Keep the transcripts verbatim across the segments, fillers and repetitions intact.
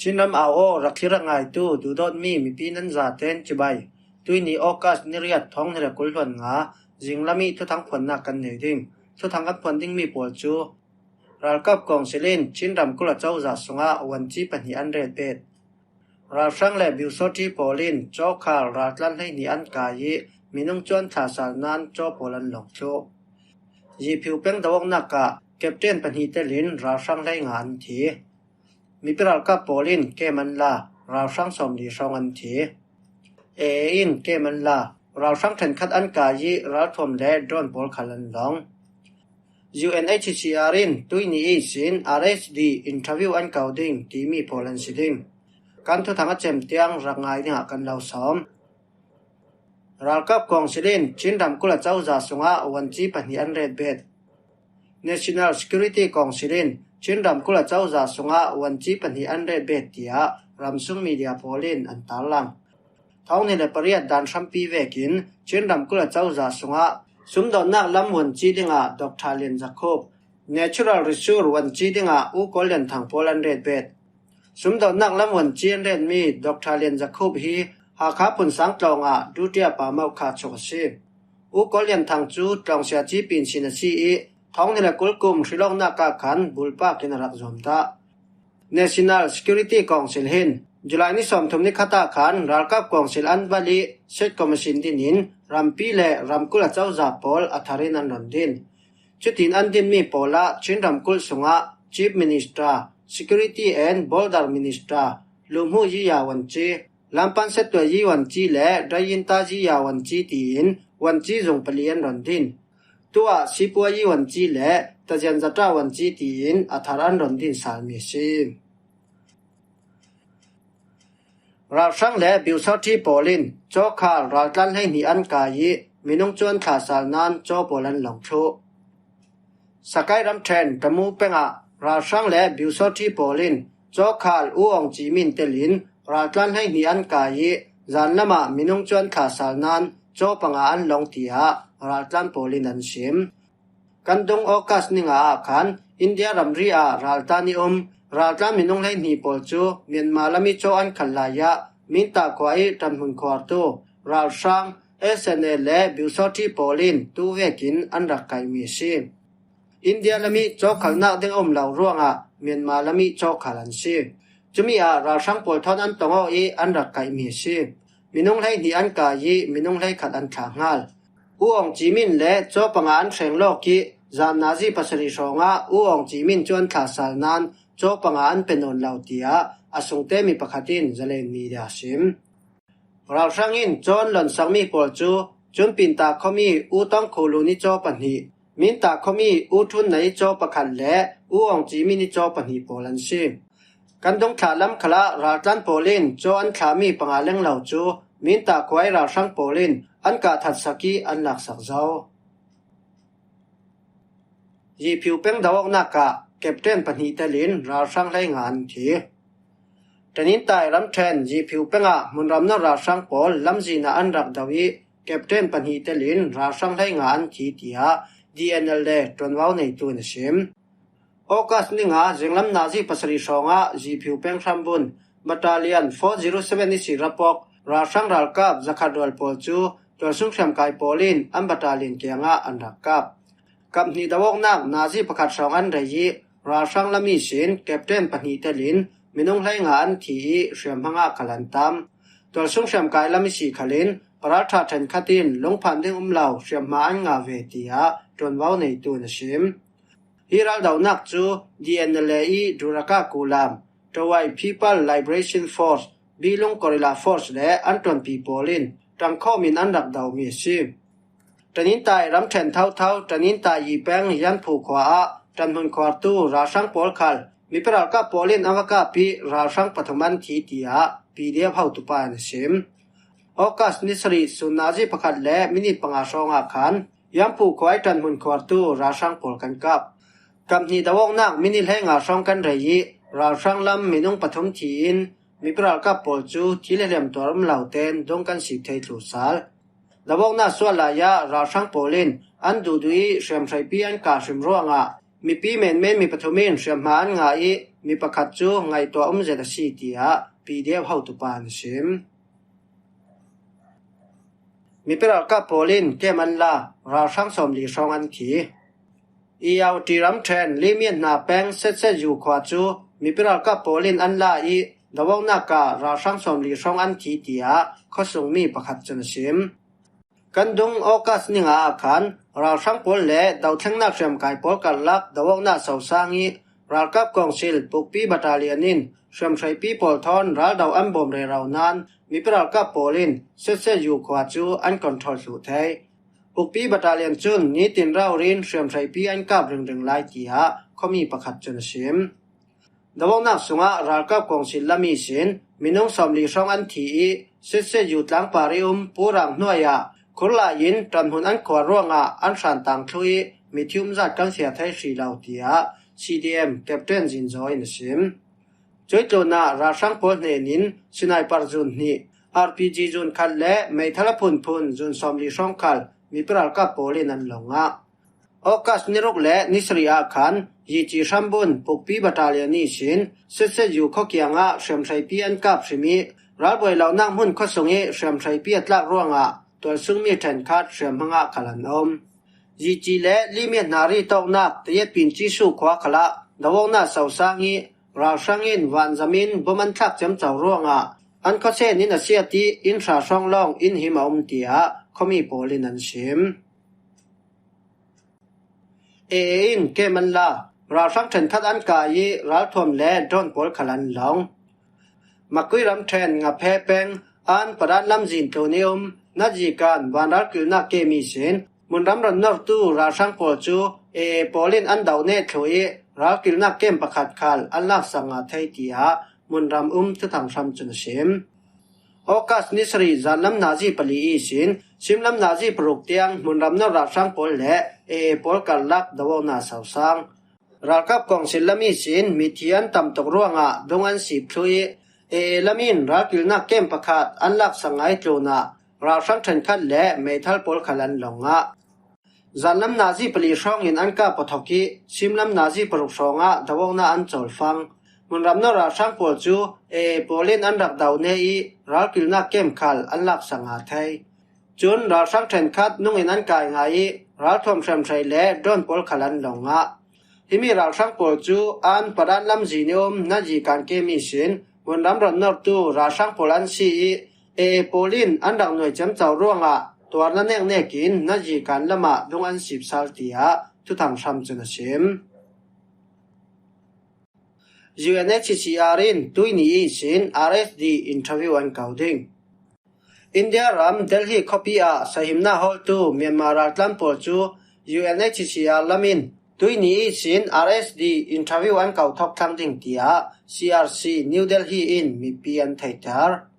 Chinram au aw rak thlir a ngaitu duhdawtmi mipi nan zaten cibai. Tuini August ni riat thawng hnih le kul hluan nga zinglam ih thuthang phuannak kan nei ding. Thuthang kan phuan dingmi pawl cu ralkap kawngsil in Chinram kul a cozah sungah vuanci pahnih an ret bet. Ralhrang le biusawṭhi pawl in cawkhal raltlan hleihnih an kai ih minung cuan thlasal nan caw pawl an lawng thluh. Yiphiu peng do awknak ah captain pahnih telin ralhrang hleinga an thi. Mipi ralkap pawl in kem an la, ralhrang sawmli hrawng an thi. A A in kem an la, ralhrang ṭhenkhat an kai ih ralthuam le drone pawl khal an lawng. U N H C R in tuini ihsin R S D interview an ko ding timi pawl an si ding. Kan thuthang a cem tiang rak ngai dingah kan lo sawm. Ralkap kawngsil in Chinram kul a cozah sungah vuanci pahnih an ret bet. National Security Council in Chinram kul a cozah sungah vuanci pahnih an ret bet, tiah ramsung media pawl in an tarlang. Thawng hnih le pariat dan hrampi vekin Chinram kul a cozah sungah sumdawnnak lam vuanci dingah Doctor Lian Za Khup, Natural Resource vuanci dingah U Kawl Lian Thang pawl an ret bet. Sumdawnnak lam vuanci an retmi Doctor Lian Za Khup hi Hakha Phunsang tlawngah dutia pa mawh kha chuk a si. U Kawl Lian Thang cu tlawng siaci pinsin a si ih thawng hnih le kul kum hrilawknak ah khan bulpak in a rak zuam dah. National Security Council hin July ni sawmthum ni khat ah khan ralkap kawngsil an valh ih State Commission dinin rampi le ramkul a cozah pawl a thar in an rawn din. Cutin an dinmi pawl ah Chin ramkulh sungah Chief Minister, Security and Border Minister, Luhmuh Yiya vuanci, Lampan Setuai Yi vuanci le Dayinta Yiya vuanci tiin vuanci zung pali an rawn din. Tuah Sipua Yi vuanci le Tazian Zata vuanci tiin a thar an rawn din salmi a si. Ralhrang le biusawṭhi pawl in cawkhal raltlan hleihnih an kai ih minung cuan thlasal nan caw pawl an lawng thluh. Sakai ramṭhen Tamu pengah ralhrang le biusawṭhi pawl in cawkhal U Aung Ci Min telin raltlan hleihnih an kai ih zanlam ah minung cuan thlasal nan caw panga an lawng, tiah raltlan pawl in an sim. Kan dung August ni nga ah khan India ramri ah raltlan ih um raltlan minung hleihnih pawl cu Myanmar lam ih caw an khalh lai ah Minta khua ih ṭanhmun khuartu ralhrang S N A le biusawṭhi pawl in tu vekin an rak kaihmi a si. India lam ih cawkhalhnak ding a um lo ruangah Myanmar lam ih cawkhal an si. Cumi ah ralhrang pawl thawn an tong aw ih an rak kaihmi a si. Minung hleihnih an kai ih minung hleikhat an thlah hngal. U Aung Ci Min le caw panga an hreng lawk ih zan nazi pasarih hrawngah U Aung Ci Min cu an thlasal nan caw panga an pe nawn lo, tiah a sungte mi pakhat in Zalen Media a sim. Ralhrang in caw an lawnsakmi pawl cu Cunpinta khuami U Tawng Kho Lun ih caw pahnih, Minta khuami U Ṭhun Na ih caw pakhat le U Aung Ci Min ih caw pahnih pawl an si. Kan dung thlah lam khalah raltlan pawl in caw an thlahmi panga lenglo cu Minta khua ih ralhrang pawl in an kah that sak ih an laksak zo. Yiphiu peng do awknak ah captain pahnih telin ralhrang hleinga an thi. Ṭanintai ramṭhen Yiphiu pengah hmunram nawr ralhrang pawl lamzin ah an rak do ih captain pahnih telin ralhrang hleinga an thi, tiah D N L A ṭuanvo neitu in a sim. August ni nga zinglam nazi pasarih hrawngah Yiphiu peng hrambun Battalion four zero seven ihsi rapawk ralhrang ralkap zakhat rual pawl cu tualsung hriamkai pawl in an battalion kiangah an rak kap. Kap hnih do awknak nazi pakhat hrawng an rei ih ralhrang lam ihsin captain pahnih telin minung hleinga an thi ih hriamhma ngah khal an tam. Tualsung hriamkai lam ihsi khalin paralṭha ṭhenkhat in lungphan ding um lo hriamhma an ngah ve, tiah ṭuanvo neitu in a sim. Hi raldohnak cu D N L A ih Duraka Kulam, Tawai People Liberation Force, Bilung Guerrilla Force le an ṭuanpi pawl in ṭangkhawm in an rak domi a si. Ṭanintai ramṭhen thotho Ṭanintai Yi peng Yanphu khua ah ṭanhmun khuartu ralhrang pawl khal mipi ralkap pawl in an va kap ih ralhrang pathum an thi, tiah P D F hotupa in a sim. August ni sarih sun nazi pakhat le minit panga hrawngah khan Yanphu khua ih ṭanhmun khuartu ralhrang pawl kan kap. Kap hnih do awknak minit hleinga hrawng kan rei ih ralhrang lam minung pathum thi in mipi ralkap pawl cu thi le hliam tuar um lo tein dung kan sik thei thlu sal. Do awknak sual lai ah ralhrang pawl in an duhduh ih hriamhreipi an kah hrim ruangah Mipi menmen mi pathum in hriamhma an ngah ih, mi pakhat cu ngaihtuah um zet a si, tiah P D F hotupa in a sim. Mipi ralkap pawl in kem an la, ralhrang sawmli hrawng an thi. Irrawaddy ramṭhen Limit hna peng Setset Yu khua cu mipi ralkap pawl in an la ih, doawknak ah ralhrang sawmli hrawng an thi, tiah khuasungmi pakhat cun a sim. Kan dung August ni nga ah khan ralhrang pawl le dothlengnak hriamkai pawl karlak doawknak sosang ih, ralkap kawngsil Pukpi Battalion in hriamhreipi pawl thawn raldo an bawm rero nain mipi ralkap pawl in Setset Yu khua cu an control thluh thei. Pukpi Battalion cun nitin rori in hriamhreipi an kap ringring lai, tiah khuami pakhat cun a sim. Doawknak sungah ralkap kawngsil lam ihsin minung sawmli hrawng an thi ih, Setset Yu tlangpar ih um Purang hnuai ah khur lai in ṭanhmun an khuar ruangah an hran tang thluh ih, mithi umzat kan fiah thei hrih lo, tiah C D M Captain Zin Zaw in a sim. Cuih tlunah ralhrang pawl hnen in sniper zun hnih, R P G zun khat le meithal a phunphun zun sawmli hrawng khal mipi ralkap pawl in an lo ngah. August ni ruk le ni sarih ah khan Yici hrambun Pukpi Battalion ihsin Setset Yu khua kiangah hriamhreipi an kap hrim ih, ralbuai lonak hmun khuasung ih hriamhreipi a tlak ruangah tualsungmi ṭhenkhat hriamhma ngah khal an um. Yici le Limit hna ri tawknak Tayetpin Cisu khua khalah doawknak sosang ih, ralhrang in vanzam in bom an thlak ciamco ruangah an khuasen in a siat ih, inn hra hrawng lawng in him a um, tiah khuami pawl in an sim. A A in kem an la, ralhrang ṭhenkhat an kai ih ralthuam le drone pawl khal an lawng. Makui ramṭhen Ngaphe peng An Padan lamzin tlun ih um Nazi kan vanralkilnak kem ihsin hmunram ronnortu ralhrang pawl cu A A pawl in an do neh thluh ih ralkilnak kem pakhat khal an laksak ngah thei, tiah hmunram um thuthang hram cun a sim. August ni sarih zanlam nazi pali ihsin simlam nazi paruk tiang hmunram nor ralhrang pawl le A A pawl karlak doawknak sosang. Ralkap kawngsil lam ihsin mithi an tam tuk ruangah dung an sip thluh ih A A lam in ralkilnak kem pakhat an laksak ngai tlunah ralhrang ṭhenkhat le meithal pawl khal an lawng ngah. Zanlam nazi pali hrawng in an kap aw thawk ih simlam nazi paruk hrawngah doawknak an cawlfang. Hmunram nor ralhrang pawl cu A A pawl in an rak do neh ih ralkilnak kem khal an laksak ngah thei. Cun ralhrang ṭhenkhat nung in an kai ngai ih ralthuam hriamhrei le drone pawl khal an lawng ngah. Himi ralhrang pawl cu An Padan lamzin ih um nazi kan kem ihsin hmunram ronnortu ralhrang pawl an si ih A A pawl in an rak nuai ciamco ruangah tuarna neknek in nazi kan lamah dung an sip sal, tiah thuthang hram cun a sim. U N H C R in tuihni ihsin R S D interview an ko ding. India ram Delhi khuapi ah sahimnak hawltu Myanmar raltlan pawl cu U N H C R lam in tuihni ihsin R S D interview an ko thawk thlang ding, tiah C R C New Delhi in mipi an theihter.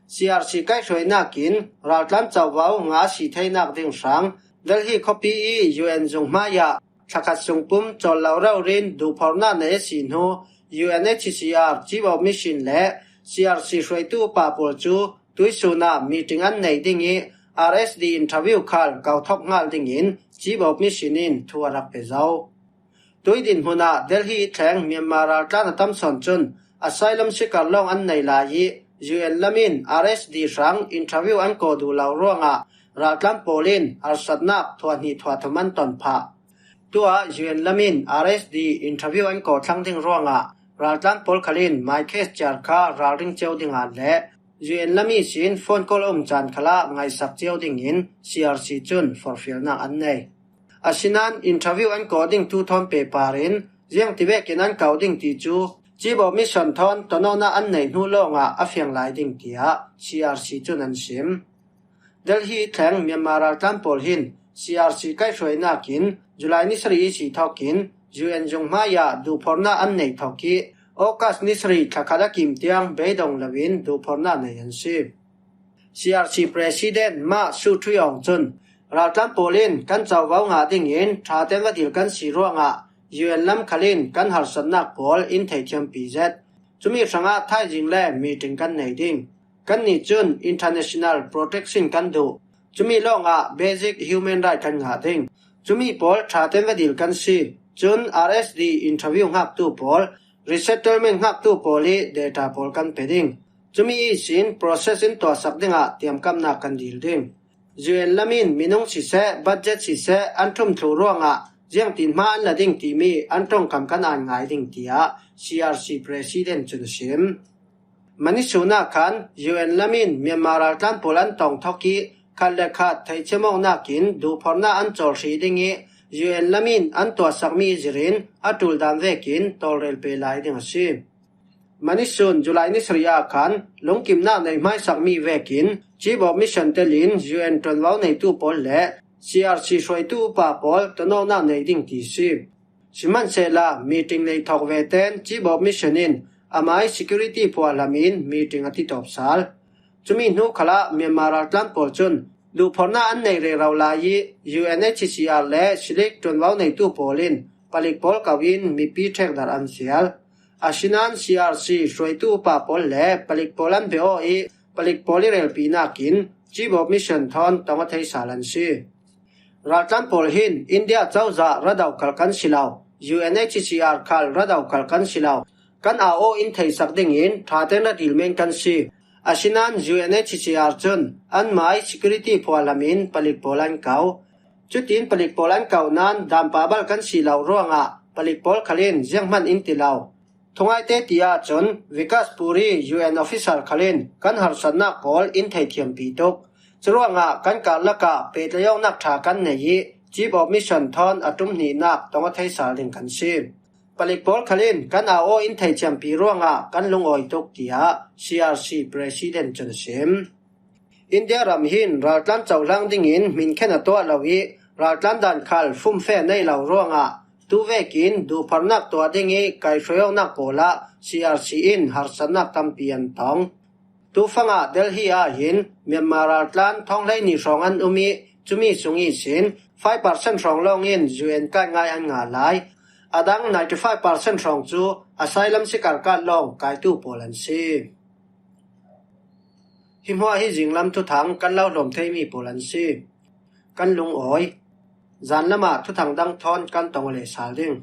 C R C kaihhruainak in raltlan covo nga a si theinak ding hrang Delhi khuapi ih U N zung hmaiah thlakhat sung pum cawl lo rori in duhphornak nei a si hnu U N H C R Chief of Mission le C R C hruaitu upa pawl cu tuihsun ah meeting an nei ding ih R S D interview khal ko thawk hngal ding in Chief of Mission in thu a rak pe zo. Tuih dinhmun ah Delhi ih thleng Myanmar raltlan a tam sawn cun asylum seeker lawng an nei lai ih U N lam in R S D hrang interview an kaw duh lo ruangah raltlan pawl in harsatnak thuahnih thuahthum an ton phah. Tuah U N lam in R S D interview an kaw thlang ding ruangah raltlan pawl khal in my case ciar kha ralring cio dingah le U N lam ihsin phone call a um caan khalah ngaihsak cio dingin C R C cun forhfialnak an nei. Asinain interview an kaw ding tu thawn pehpar in ziangtivekin an ko ding ti cu Chief of Mission thawn tonawknak an neih hnu lawngah a fiang lai ding, tiah C R C cun an sim. Delhi ih thleng Myanmar raltlan pawl hin C R C kaihhruainak in July ni sarih ihsi thawkin U N zung hmaiah duhphornak an neih thawk ih August ni sarih thlakhat a kim tiang beidong loin duhphornak nei an si. C R C President Mah Su Thui Aung cun raltlan pawl in kan covo ngah dingin ṭha tein va dil kan si ruangah U N lam khal in kan harsatnak pawl in theihthiampi zet. Cumi hrangah thaizing le meeting kan nei ding. Kannih cun international protection kan duh. Cumi lawngah basic human right kan ngah ding. Cumi pawl ṭha tein va dil kan si. Cun R S D interview hngaktu pawl, resettlement hngaktu pawl hi data pawl kan pe ding. Cumi ihsin process in tuahsak dingah tiamkamnak kan dil ding. U N lamin minung siseh, budget siseh an ṭhum thluh ruangah ziangtin hma an la ding timi an ṭongkam kan an ngai ding, tiah C R C President cun a sim. Manisun ah khan U N lamin Myanmar raltlan pawl an tawng thawk ih khat le khat theihchemawknak in duhphorhnak an cawl hrih ding ih U N lamin an tuahsakmi zirin a ṭul dan vekin tawlrel pe lai ding a si. Manisun July ni sarih ah khan lungkimnak nei hmaisakmi vekin Chief of Mission telin U N ṭuanvo neitu pawl le C R C hruaitu upa pawl tonawknak nei ding ti si. Sihmanhsehla meeting nei thawk veten Chief of Mission in amai security phuahlam in meeting a ti tawp sal. Cumi hnu khalah Myanmar raltlan pawl cun duhphorhnak an nei rero lai ih U N H C R le Silik ṭuanvo neitu pawl in palik pawl ko in mipi ṭhekdarh an fial. Asinain C R C hruaitu upa pawl le palik pawl an bia aw ih palik pawl ih relpinak in Chief of Mission thawn tong a thei sal an si. Raltlan pawl hin India cozah radau khal kan si lo, U N H C R khal radau khal kan si lo, kan au aw in theihsak dingin ṭha tein ra dil men kan si. Asinain U N H C R cun anmai security phuahlam in palik pawl an ko. Cutin palik pawl an ko nain dan pah bal kan si lo ruangah palik pawl khal in zianghman in ti lo. Thungaite ti ahcun Vikas Puri U N officer khal in kan harsatnak pawl in theithiampi tuk. Curuangah kan karlak ah pehtlaihawknak ṭha kan nei ih Chief of Mission thawn a ṭum hnihnak tong a thei sal ding kan si. Palik pawl khal in kan au aw in theithiampi ruangah kan lungawi tuk, tiah C R C President cun a sim. India ram hin raltlan cohlang dingin hminkhen a tuah lo ih raltlan dan khal fumfe a nei lo ruangah tuvekin duhphorhnak tuah ding ih kaihruaiawknak pawl ah C R C in harsatnak tampi an tong. Tufangah Delhi ah hin Myanmar raltlan thawng hleihnih hrawng an um ih cumi sung ihsin five percent hrawng lawngin U N kai ngai an ngah lai. A dang ninety five percent hrawng cu asylum seeker card lawng kaitu pawl an si. Hi hmuah hi zinglam thuthang kan lo hlawm theimi pawl an si. Kan lungawi. Zanlam ah thuthang dang thawn kan tong aw leh sal ding.